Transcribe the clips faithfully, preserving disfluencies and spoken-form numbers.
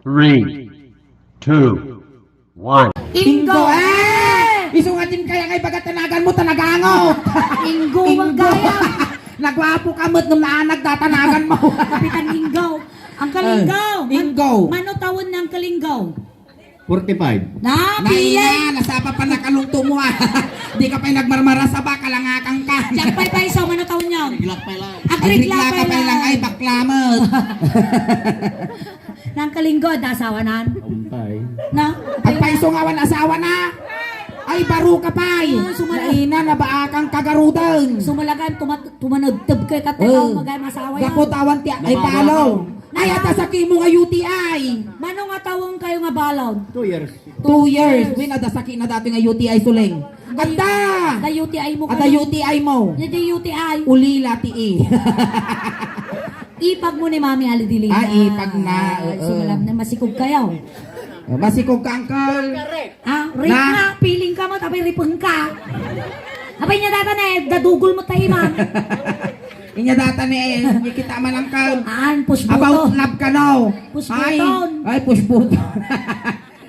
Three, two, one. Inggo! Eh! Isu nga din kaya nga ibaga tanagan mo, tanagangot! Inggo, Inggo. Gaya. Nagwapo ka met nung naanag da tanagan mo. Kapitan Inggo. Uncle Inggo. Eh, Inggo. Man-, mano taon ni Uncle Inggo? Forty-five. Na, Naina, pili. Nasapa pa nakalungto mo, ah. Di ka pa'y nagmarmarasa ba, kalangakan ka. Jack Pay Pay, so, mano taon niya? Agrigla pa lang. Agrigla ka pa lang, ay, bakla met. Nang kalinggo, adda asawa nan? Umpay. Na? Agpayso nga awan asawa na. Ay, baro ka pa'y. Ah, sumala- Naina, nabaakang kagarudan. Sumalagan, tumat-, tumanabtab kayo, kat-, Oh. Tao, magay masawa yan. Gapu tawan ti, ay, Nabawa palo. Ay, adda saki mo nga U T I. Mano nga tawong kayo nga balon? Two years. Two years. Win, adda saki na dati nga U T I suling. Adda! Adda U T I mo Adda kayo. U T I mo. Adda U T I. Ulila ti i. Ipag mo ni Mami Alidilina. Ah, ipag na, Ay, oo. Sumalam na, masikog kayo. Oh, masikog ka, uncle. Ah, rape Na? Na. Feeling ka mo, tapi ripeng ka. Apay niya data na eh, dadugol mo tayo, ma'am. Inya data ni eh, kita man, uncle. Aan, pusbuto. About love ka, no? Pusbuton. Ay, ay, pusbuton.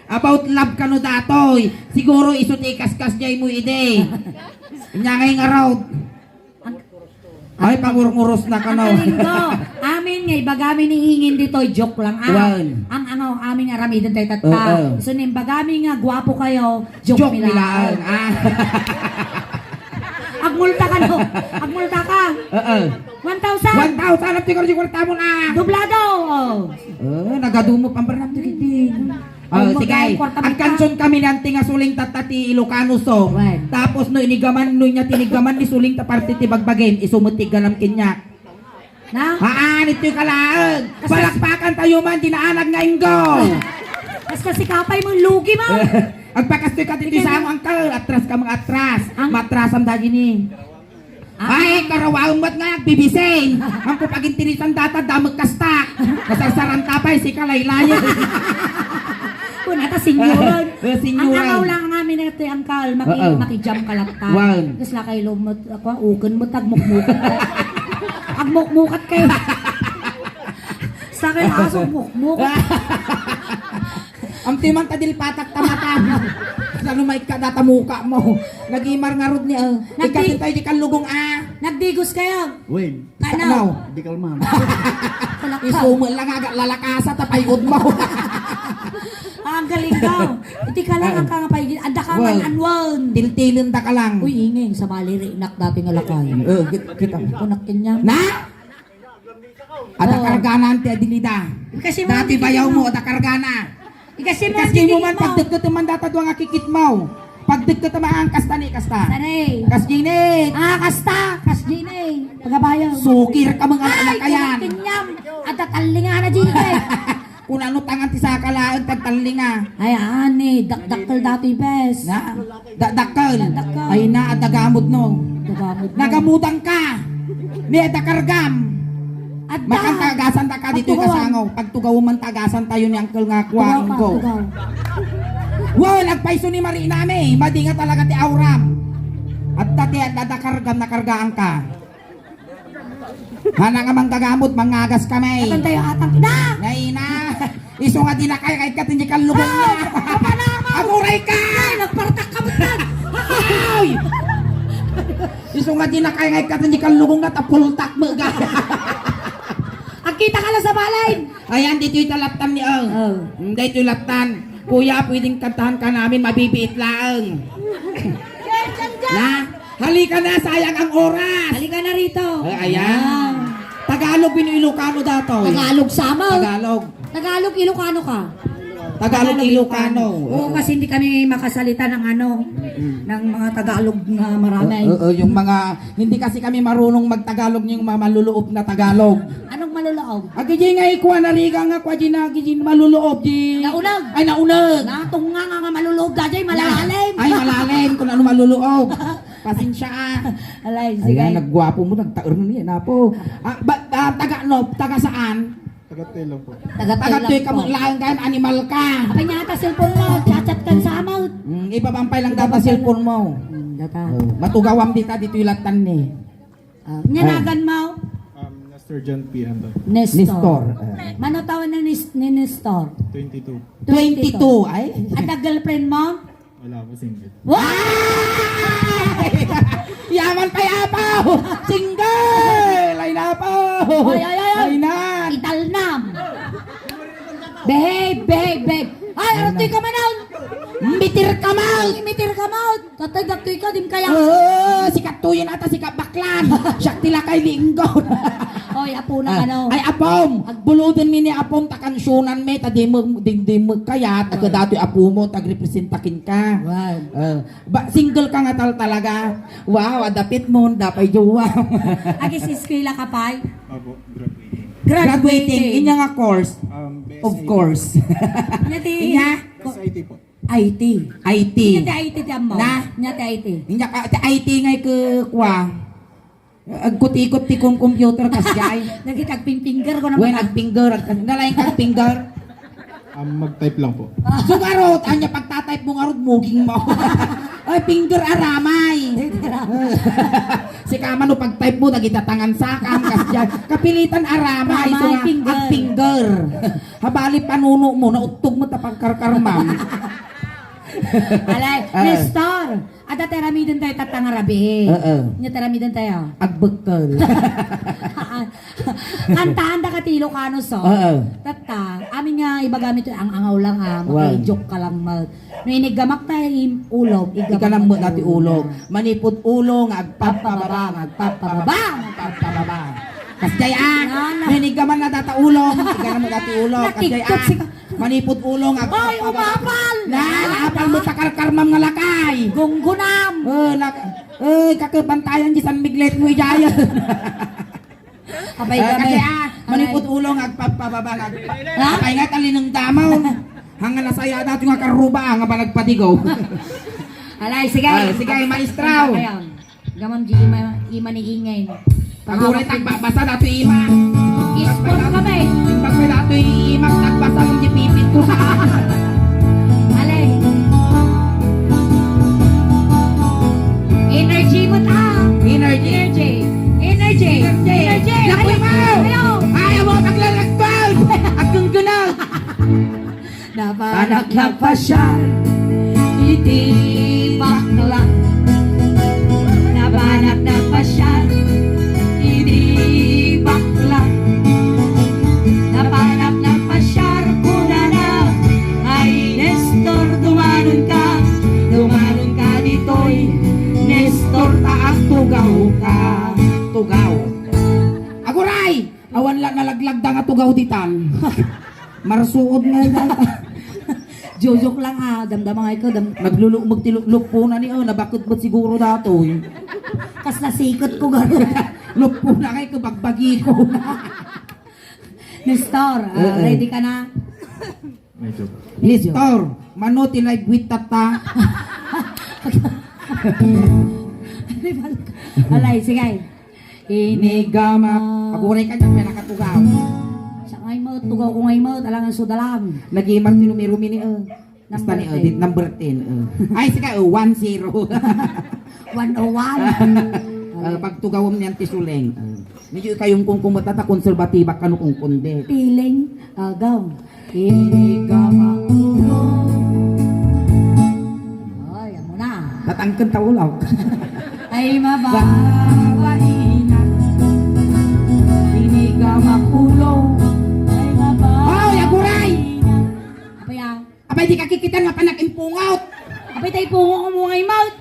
About love ka, no, datoy? Siguro isu ti ikaskas jay mo idi. Inya ngay nga road. Ay, pangurunguros na ka, no? Ang kalinggo, amin nga ibagami ni Ingin ditoy, joke lang, ah. Wan. Ang angaw, amin nga aramiden tayo tatta. Oo. So, nimbagami nga gwapo kayo, joke Joke mi laang. Nila, ah. Agmulta ka, no? Agmulta ka. Oo. One thousand. One thousand, ang tigor di kwarta mo na. Doblado, oh. Oh, nagadumo, pambarnam, tigit, tigit. Oh, sige. Ang kanson kami nanti nga suling tatta ti Ilocano so. Wen. Tapos no inigaman, no inya tinigaman ni suling ta parte ti bagbagim, isu met ti ganam kenyak. Na? Haan, ito'y kalaeng. Kas- Palakpakan tayo man, dinaanag nga inggo. Kas kasi kapay mo, lugi mo. Agpakastoy ka dito sa among angkal, atras ka mga atras. Ang- Matrasam dagini. Ah. Ay, karawaon mo't nga agbibisin. Ang kupagintirisan data, damag kasta. Kasarsaran tapay, si kalaylay. Kung ata sinyoran. Eh, sinyoran. Ang angaw lang namin ito, angkal. Maki-, Oo. Makijam ka lang ta. Wan. Tapos lakay lumot, ako, ukon mo, tagmukmukat kayo. Agmukmukat kayo. Sa akin, aso, mukmuk. Ang timan ta dilpatak ta mata. Sa lumay ka data muka mo. Nagimar nga rod ni, ah. Nagdi- Ikaw tayo di kalugong, ah. Nagdigos kayo. Win. Ano? Ano? Di kalman. Kalakal. Isu mo lang aga lalakasa ta payod mo. Ah, ang galing daw. Iti ka lang Ah. Ang kangapay. Anda ka Well, man anwan. Tiltilen ta ka lang. Uy, ingay. Sa bali, rinak dati nga lakay. Eh, ki-, kita. Kunak kanya. Na? Ada Oo. Karganan ti adinida. Kasi mo, Dati hindi bayaw mo. Mo, ada kargana. Ikasi mo, Ikasi mo man, pagdagkat man data duwa nga kikit mo. Pagdagkat man ang kasta ni kasta. Sanay. Kas Ginit. Ah, kasta. Kas Ginit. Pagabayaw. Sukir ka mga Ay, anak ayan. Kinyam. At tatallinga na, Ginit. Kung ano tangan ti sakalaag, pagtallinga. Ay, ani, dakdakkel dati, bes. Na? Da-, dakkel. Dakkel. Ay na, at nagamod no. Nagamod no. Nagamudan ka. Ni, ada kargam. Adda. Makan tagasan ta ka dito yung Pagtugawan. Kasango. Pagtugawan man tagasan tayo ni Uncle nga kuha, Tugaw ka, inggo. Tugaw. Wow, nagpaiso ni Marinami. Madi nga talaga ti auram. At dati, at ada kargam, nakargaan ka. Hana nga manggagamot, mangagas kami. Atang tayo, atang. Na! Nay na! Isu nga di na kaya kahit katinji kallugan na. Ah, kapanama! Aguray ka! Ay, nagpartak ka mo dyan! Ay! Isu nga di na kaya kahit katinji kallugan na, tapultak mo ga. Agkita ka lang sa balay! Ayan, dito'y talatan ni, oh. Oh. Hmm, dito'y latan. Kuya, pwedeng kantahan ka namin, mabibiit laeng. Na? Halika na, sayang ang oras. Halika na rito. Ay, ayan. Ayan. Tagalog, bino Ilocano dato. Tagalog sama. Tagalog. Tagalog, Ilocano ka? Tagalog, Tagalog, Ilocano. Ilocano. Oo, kasi hindi kami makasalita ng ano, Mm-mm. Ng mga Tagalog na marami. Oo, oo, yung mga, hindi kasi kami marunong magtagalog yung mga maluloob na Tagalog. Anong maluloob? Agi di nga ikuha na riga nga kwa di na agi di maluloob di. Naunag. Ay, naunag. Natunga nga, nga maluloob da di, malalalim. Ay, malalim kung ano maluloob. Pasensya ah. Alay, sige. Ayan, nagguwapo mo, nagtaer na niya, napo. Ah, ba, ah, taga, no, taga saan? Taga Tuy lang po. Taga Tuy Taga lang Tuy ka po. Mo, laang ka, animal ka. Apa niya ata cellphone mo? Chat-chat kan sa amot. Mm, ibabampay lang data Ibabampay cellphone mo. Mm, data. Oh, matugawam dita, dito'y latan ni. Ah, nyanagan mo? Um, nas-, Sir John P. Anton. Nestor. Nestor, eh. Mano taon na ni, ni Nestor? Twenty-two. Twenty-two, ay? Adda girlfriend mo? Wala po, single. Wow! Yaman pa, Apo! Single! Ay, Apo! Ay, ay, ay, ay! Ay, na! Italnam! Behave, behave, behave! Ay, Ay, arutoy na. Ka manon! Mitir ka, Mal! Mitir ka, Mal! Tatay, datoy ka, dim kaya. Oo, sikat tuyen ata, sikat baklan. Siak ti lakay linggo. Oy, apo na Ah, kano. Ay, apom. Agbuluden mi ni apom, ta kansionan mi, ta di mo, di, di mo kayat. Agka Oy. Datoy apo mo, tagrepresenta kenka. Wow. Ah, ba, single ka nga tal talaga. Wow, adapit mo, dapay jowa. Agis eskwela ka pay? Apo, graduating. Graduating. Inya nga course? Um, B S I T. Of course. Nya ti Inya? S I T po. I T. I T. Nya ti I T ti ammo. Na? Nya ti I T. Inya ka, ti I T ngay ke kua. Agkut-ikut ti kom-, computer, kasjay. Nagit agping-finger ko naman, Wen, ah. Agfinger, agkas-, nalaing kang finger. Um, mag-type lang po. Sugarot, anya pagta-type mo ngarud, muging mo. Ay, finger aramay. Sika man no pag-type mo, nagitatangan sakam, kasjay. Kapilitan aramay, Aramay, so nga, finger. Agfinger. Habali panuno mo, nauttog mo ta pagkarkarmam. Alay, Ah. Nestor, adda ti aramiden tayo tatta nga rabii. Oo. Nya ti aramiden tayo. Agbekkel. Kantaan da ka ti Ilocano, so. Oo. Tatta, amin nga ibagami to, ang angaw lang, ah, Wow. Maka-joke ka lang, mag-, no iniggamak tayo im-, ulog, Ika iggamak lang mo tayo dati ulog. Manipud ulo nga agpapababa, nga agpapababa, nga agpapababa. Kasjay, ah, Nana. Ninigaman na data ulo, ika na mo dati ulo. Kasjay, Natikot ah, si manipud ulo nga Ay, umapal! Na, apal mo takarkarmam nga lakay. Gunggunam. Oh, lak-, eh, kakebantayan di San Miguel mo ijayan. Abay, Ah, kami. Kasi, ah, Alay. Manipud ulo nga agpapababa nga agpa-, Ha? Apay nga, talineng damaw. Hanga nasaya dati nga karuba, ah, nga panagpatigaw. Alay, sige. Ah, sige, Agpapababa maestra. Kayo. Gamam di ima, ima ni ingay. Aguray tagbabasa datoy ima. Ispon kami. Imbag mi datoy ima, tagbasa ng di pipit ko sa. Ale. Energy mo ta. Energy. Energy. Energy. Energy. Energy. Ayaw mo. Ayaw mo. Ayaw mo paglalagtag. At kung gano'n. Napanak nagpasyar iti bakla. Napanak nagpasyar iti bakla. Napanak nagpasyar kunana, "Ay, Nestor, dumanon ka, dumanon ka ditoy, Nestor, ta agtugaw ka, tugaw." Aguray! Awan la nalaglagda nga tugaw ditan. Marsuod nga ita. Joke lang, ah, damdama nga ikaw, dam- Naglulukmog ti lu-, lupona ni, oh, nabaked met siguro datoy. Kas nasikot ko, garo. Lupona nga ikaw, bagbagi ko. Nestor, ah, Oo. Ready ka na? Medyo. Nestor, mano ti live with tata? Alay, sige. Inigama. Aguray ka dyan, may nakatugaw. Sa ngay mo, tugaw ko ngay mo, talangan so dalam. Nag-iimar ti numero mi ni, eh. Basta ni, eh, di-, number ten, eh. Ay, sige, eh, one zero. One oh one. Eh, pagtugawam niyan ti suleng, eh. Medyo ikayong kung kumata ta konserbatibak kano kung kundi. Piling, agaw. Inigama ulo. Ay, amo na. Tatangken ta ulo. Ay, mababaina. Inigama ulo. Ay, mababaina. Hoy, aguray! Apay, ah. Apay, di ka kikitan nga panak impungot. Apay, tay pungo ko mo nga imot.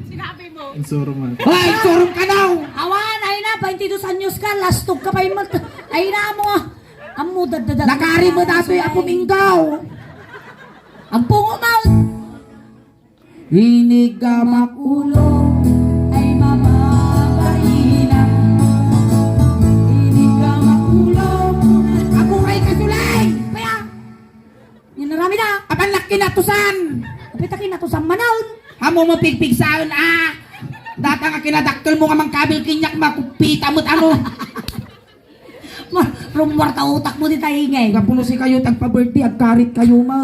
Sinabi mo. Insuruman. Hoy, insurum ka daw! Awan, ay na, twenty-dos anyos ka, lastog ka pa imot. Ay na, amo, ah. Ammo, daddadat. Nakari mo datoy, Apo Minggaw. Ang pungo mo. Inigamak ulo ay mababaina. Inigamak ulo. Aguray ka, Sulay! Kaya, yan narami na. Apan laki natusan. Apay ta kinatusan manon. Amo mo pigpigsaon, ah. Data nga kinadakkel mo nga mangkabil kinyak, makupita mo't ano. Ma-, rummuar ta utak mo, di ta ingay. Gapu no sikayo tagpa-birthday, agkarit kayo, ma.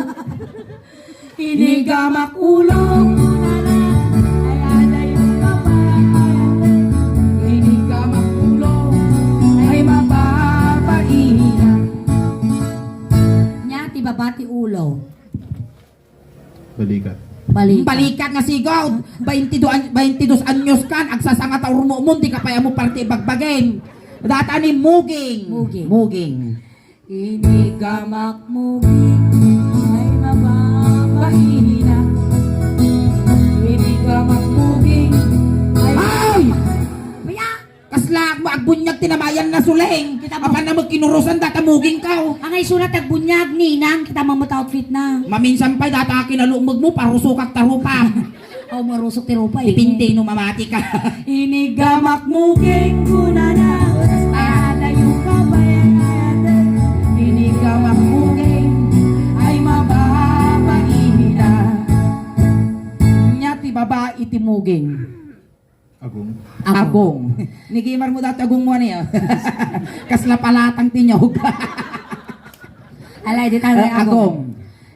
Inigamak ulo. Inigamak ulo. Ay, mapa. Balikat. Balikat. Balikat nga sigaw. Baintidos an-, baintidos anyos kan, agsasanga ta urmumon, di ka pay ammo parti ibagbagim. Data ni Muging. Muging. Muging. Inigamak Muging, ay mababaina. Inigamak Muging, ay Ay! Kaya, Kasla mo agbunyag ti namayan na suleng. Kita mo. Apan na magkinurusan data Muging ka, oh. Ang ay sulat agbunyag, ninang, kita mo met outfit na. Maminsan pay data kinalumeg mo, parusukak ta rupa. Aw, marusok ti rupa, eh. Depende no mamati ka. Inigamak Muging kunana. Adayo ka pay ayat. Inigamak Muging, ay mababaina. Nia ti babai ti Muging. Agong. Agong. Agong. Nigimar mo dati agong mo, ano yun? Kasla palatang tinyog. Alay, di tayo Eh, agong. Agong.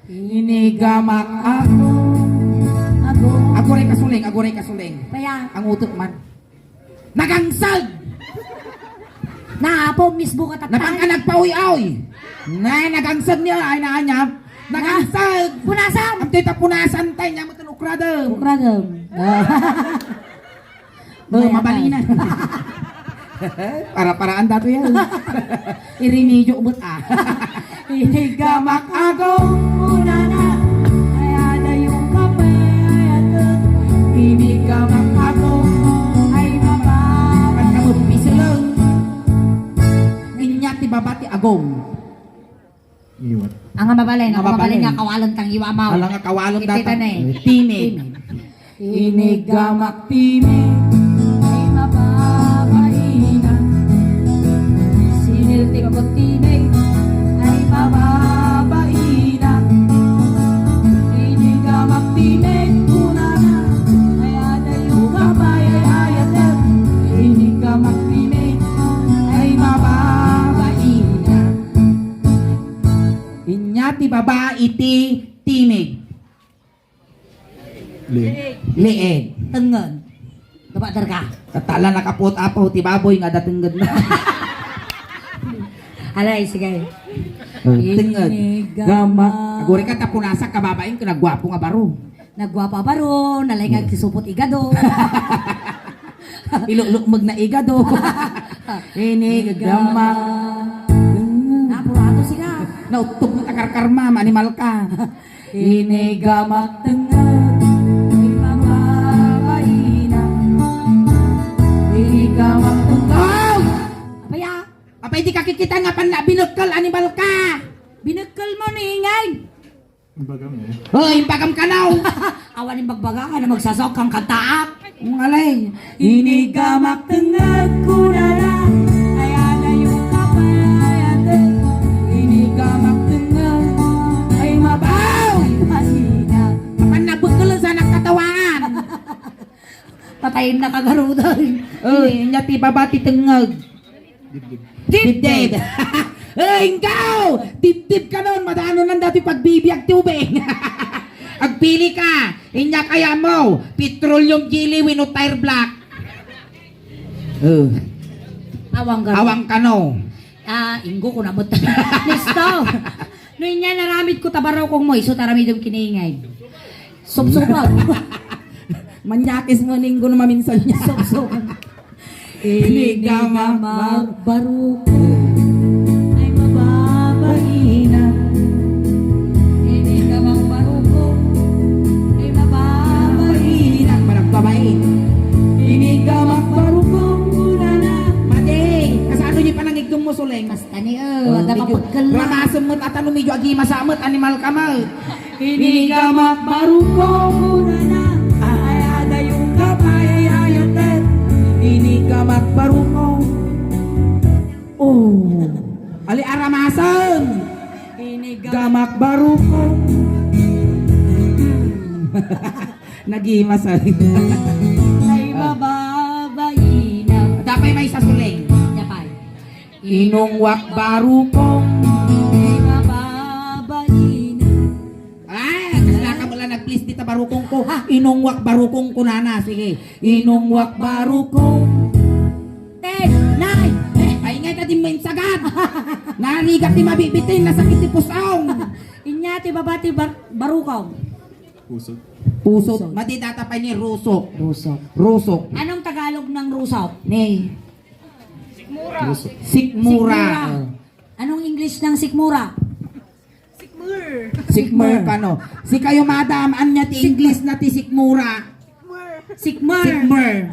Inigamak agong. Agong. Aguray kasuling, aguray kasuling. Kaya? Ang utot man. Nagangsag! Na, apo, mismo ka tatay. Napang ka nagpaoy-oy. Na, nagangsag niya, ay, naanyap. Nagangsag! Punasan! Ang tita punasan tayo, niya mo itong ukradam. Ukradam. Oh, mabali na. Para-paraan dato yan. Irimidyo ubot, ah. Inigamak agong kunana, ay adayo ka pay ayat. Inigamak agong, ay mababa. Pagkabupisilong. Inya ti baba ti agong. Iwat. Ang mabalin, ang mabalin nga kawalan tang iwa, amaw. Alang nga kawalan data. Timid. Timid. Inigamak timid, ay mababaina. Siniltik ko timid, ay mababaina. Inigamak timid, kunana, ay adayo ka pay ay ayat. Inigamak timid, ay mababaina. Inya ti babai ti timid. Liig. Liig. Tengnged. Gabadar ka. Katala nakapot apo ti baboy nga datengnged na. Alay, sige. Oh, tengnged. Inigamak. Gama. Aguri ka tapunasak kababain ka nagwapo nga baro. Nagwapo nga baro, nalay nga kisupot igado. Ilulukmeg na igado. Inigamak. Napurato sila. Nauttog mo takarkarma, animal ka. Inigamak tengnged, ay mababaina. Inigamak tengnged. Apay a? Apay di ka kikita nga panna binekkel, animal ka. Binekkel mo, ningay. Imbagam, eh. Oh, imbagam ka now. Awan imbagbaga nga na magsasok kang kantaak. Ang alay. Inigamak tengnged kunana, ay adayo ka pay ayat. Inigamak tengnged, ay mabaw. Ay, masina. Apan nabekkel sa nagkatawaan. Patayin na kagarudan. Oh, inya ti baba ti tengnged. Dibdib. Dibdib. Eh, ikaw! Dibdib ka nun! Madano nang dati pagbibiag tubig. Agpili ka! Inya kaya mo, petroleum jelly wenno tire black. Eh. Awang ka. Awang ka, no? Ah, inggo ko na mo. Listo! No inya naramid ko tabarokong mo, iso taramidem kiningay. Supsupan. Manyakis mo, ninggo na maminsan niya. Supsupan. Inigamak barukong, ay mababaina. Inigamak barukong, ay mababaina. Managbabain. Inigamak barukong, kunana. Madi, kasano niya panangigdum mo, Suleng? Kastani, eh, oh, medyo ramasen met, ata no medyo agimasa met, animal ka met. Inigamak barukong kunana, ay adayo ka pay ay ayat. Inigamak barukong. Oh, ali aramasen. Inigamak barukong. Nagimasa. Ay mababaina. Dapay may sasuleng. Dapay. Inungwak barukong. Ay, mababaina. Ay, kasla ka mo lang nag-please dita barukong ko. Ha? Inungwak barukong ko, nana. Sige. Inungwak barukong. Ten, nine. Ay, ngay ka di mainsagan. Narigat ti mabibitin, nasakit ti pusong. Inya ti baba ti bar-, barukong. Pusod. Pusod. Pusod. Mati data pay ni rusok. Rusok. Rusok. Anong Tagalog ng rusok? Ni. Rusok. Sikmura. Sikmura. Anong English ng sikmura? Sikmur. Sikmur kano. Si kayo, madam, anya ti English na ti sikmura? Sikmur. Sikmur.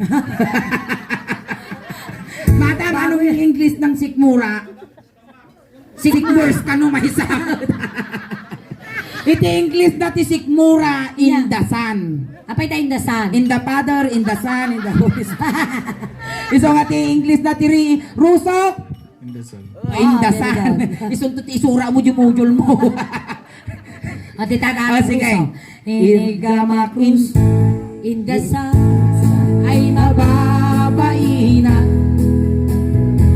Madam, anong English ng sikmura? Sikmurs kano maysa. Iti English na ti sikmura, in the sun. Apay ta in the sun? In the Father, in the Son, in the Holy Spirit. Isu nga ti English na ti ri-, rusok. In the sun. Ah, in the sun. Isu ti isura mo, jumujul mo. Ati Tagalog. Ah, sige. Inigamak in, in the sun ay mababaina.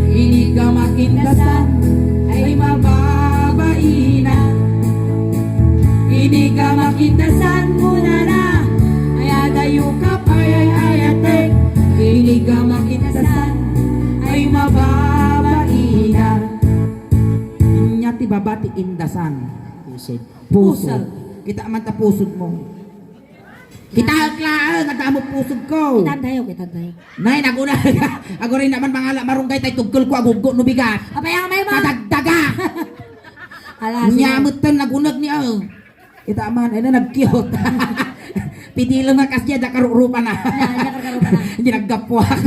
Inigamak in the sun ay mababaina. Inigamak in the sun, kunana, ay adayo ka pay ay ayatek. Inigamak in the sun ay mababaina. Inya ti baba ti in the sun. Pusod. Pusod. Pusod. Kita man ta pusod mo. Kita laeng, adda mo pusod ko. Kitan tayo, kitan tayo. Nay, naguna. Aguray naman, mangala, marunggay tay tugkol ko, aguggo no bigat. Apay ang may ma- Kadagdaga. Ala, sige. Nya metten naguneg ni, oh. Kita man, ay na nagkiyot. Pidilo nga kas diya, dakarurupa na. Nya, dakarurupa na. Hindi naggapuak.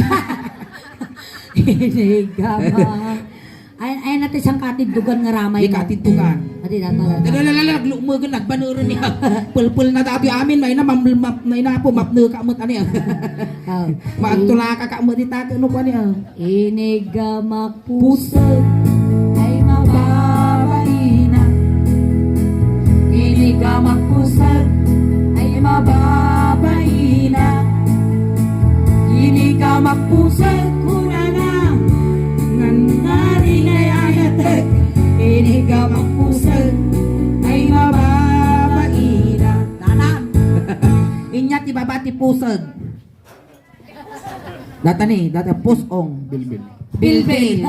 Inigamak. Ay, ay, natin siyang katiddugan nga ramay, di no? Katiddugan. Adi, data, data. Dala, lala, lala, naglumagan, nagbanuran niya. Pulpul na dati amin, may na, mam-, map-, may na po, mapne ka met, ano yan? Oh. Maagtulaka ka met, di tato, no, pa niya. Inigamak pusod ay mababaina. Inigamak pusod ay mababaina. Inigamak pusod, kunana, ngannarin ay ayatek. Inigamak pusod ay mababaina. Tanan. Inya ti baba ti pusod. Data ni, data pus-ong. Bilbil. Bilbil.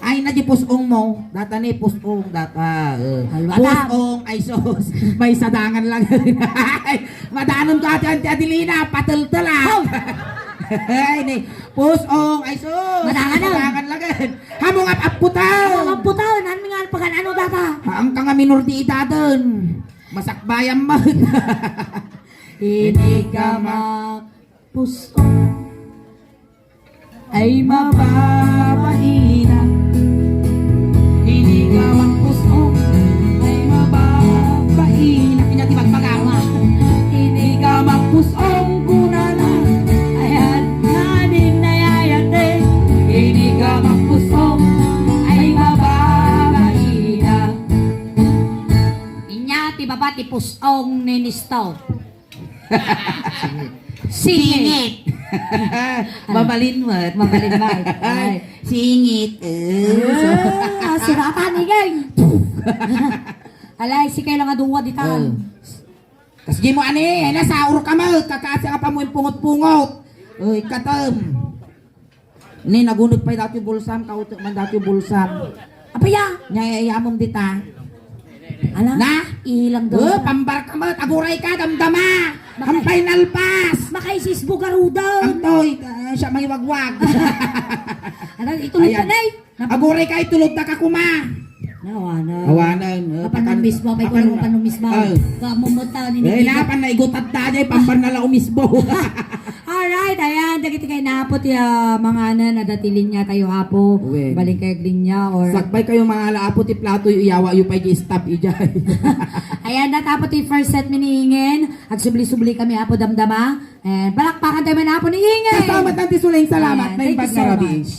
Ay, na di pus-ong mo. Data ni pus-ong, data, eh. Alwatan. Pus-ong, ay sus. May sadangan lang. Ay, madanon ko ati, Auntie Adelina, patel-tel, ah. Oh. Ay, ni, pus-ong, ay sus. Madangan lang. Madangan lang, eh. Hamong ap-aputaw. Hamong aputaw, nan mi nga pagan-ano data? Haang ka nga minor di edaden. Masakbayan man. Inigamak pus-ong ay mababaina. Inigamak pus-ong ay mababaina. Kanya ti magpagawa. Inigamak pus-ong kunana. Ayan, nanin nayayate. Inigamak pus-ong ay mababaina. Inya ti baba ti pus-ong ni Nisto. Singit. Singit. Mabalin met. Mabalin met. Ay, ay. Singit. Eh. Ah, suratan, igay. Alay, si kayo lang a duwa, di tan. Oh. Kas di mo, ani, ay, nasaur ka met, kakasi nga pamuin pungot-pungot. Uy, katem. Ni, nagunod pay dati bulsam, kautek man dati bulsam. Apaya? Nya, iyamom dita. Ala? Na? Ilang daw. Oh, pambar ka met, aguray ka, damdama. Maka- Hampay nalpas. Makaisisbo garuden. Amtoy, ah, siya may wagwag. Ano, ito Ayan. Nagtanay? Aguray ka, itulod na ka kuma. Nawanan. Awanan, oh, apan pakan-, mismo, may apan-, kulang apan mismo. Oh. Kamu mo ta, ni Eh, Nikita. Napan na igutad ta, day, pambar na la umisbo. Alright, ayan, dagiti kay napo ti, ah, mga anan, adda ti linya tayo, apo. Wen. Baling kay linya, or sakbay kayo, mga ala, apo, ti plato, iyawa, yu pay di stop, ijay. Ayan, datapo ti first set, miniingen. Agsubli-subli kami, apo, damdama. Eh, palakpakan tayo man, apo, ni Ingen. Kasama tanti Suling, salamat. Ayan, thank you so much. Naimbag nga rabiis.